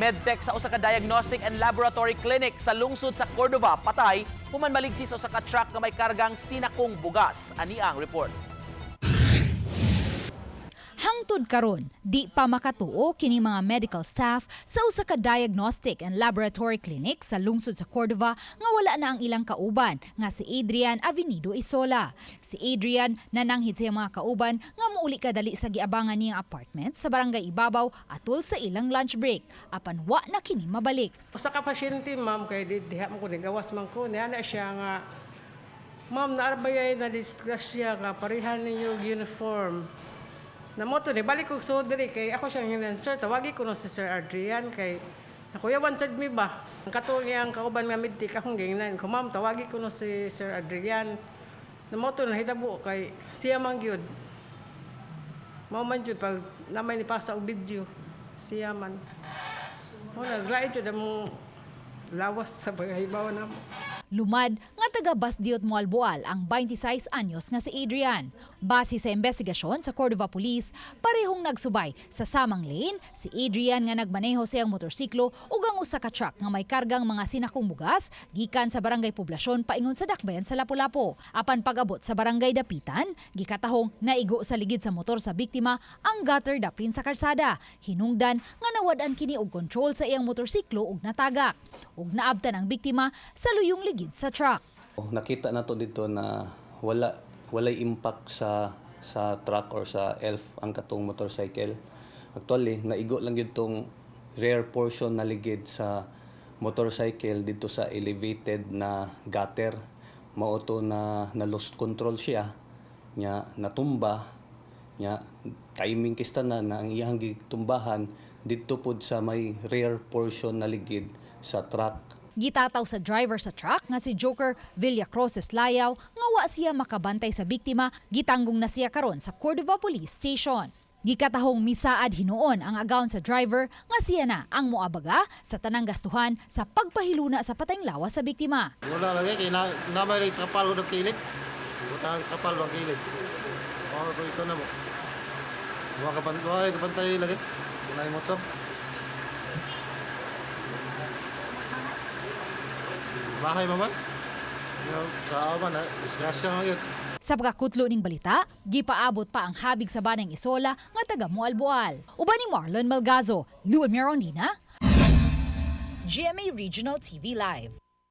Medtech sa usa ka diagnostic and laboratory clinic sa lungsod sa Cordova patay human maligsi sa usa ka truck nga may kargang sinakong bugas. Ani ang report. Hangtod karon, di pa makatuo kini mga medical staff sa usa ka diagnostic and laboratory clinic sa lungsod sa Cordova nga wala na ang ilang kauban nga si Adrian Avenido Isola. Si Adrian nananghid sa iyang mga kauban nga muuli kadali sa giabangan niyang apartment sa Barangay Ibabaw atol sa ilang lunch break, apan wa na kini mabalik. Usa ka pasyente, ma'am, kay di diha mo ko nigawas man ko niya na siya nga, "Ma'am, naa bay na disgrasya nga parehan ninyo og uniform." Na mo to ni balik kog so diri kay ako siyang ginan, "Sir, tawagi ko no si Sir Adrian kay nakuyawan sad mi ba." Ang katong iyang kauban nga medtech, akong gingnan ko, "Ma'am, tawagi ko no si Sir Adrian." Na mo to nahitabo kay siya man gyud. Mao man jud pag namay ni pasa og video, siya man. Mo naglain jud among lawas sa paghahibaw namo. Lumad nga taga Basdiot, Moalboal ang 26 anyos nga si Adrian. Base sa investigasyon sa Cordova Police, parehong nagsubay sa samang lane si Adrian nga nagmaneho sa iyang motorsiklo ug ang usa ka truck nga may kargang mga sinakong bugas gikan sa Barangay Poblasyon paingon sa Dakbayan sa Lapu-Lapu. Apan pag-abot sa Barangay Dapitan, gikatahong naigo sa ligid sa motor sa biktima ang gutter daplin sa karsada. Hinungdan nga nawad-an kini og kontrol sa iyang motorsiklo ug natagak. Ug naabtan ang biktima sa luyong ligid sa truck. Nakita nato dito na walay impact sa truck or sa elf ang katong motorcycle. Actually, naigo lang gyud tong rear portion na ligid sa motorcycle dito sa elevated na gutter. Mao to na na lost control siya nya natumba, nya timing kista na na ang iyang gitumbahan didto pod sa may rear portion na ligid sa truck. Gitataw sa driver sa truck nga si Joker Villacroses Layaw nga wa siya makabantay sa biktima, gitanggong na siya karon sa Cordova Police Station. Gikatahong misaad hinuon ang agawon sa driver nga siya na ang moabaga sa tanang gastuhan sa pagpahiluna sa patayng lawas sa biktima. Wala lagi kay na namay rin trapal ko ng kilid. Buta trapal bang kilid. Oh, ito, ito na mo. Wa ka bantay lagi. Kunay motor. Bahay mama. Sa aman na, disgrasya nga yun. Sa pagkakutlo ning balita, gipaabot pa ang habig sa banang Isola nga taga Moalboal. Uban ni Marlon Malgazo, Luan Mirondina, GMA Regional TV Live.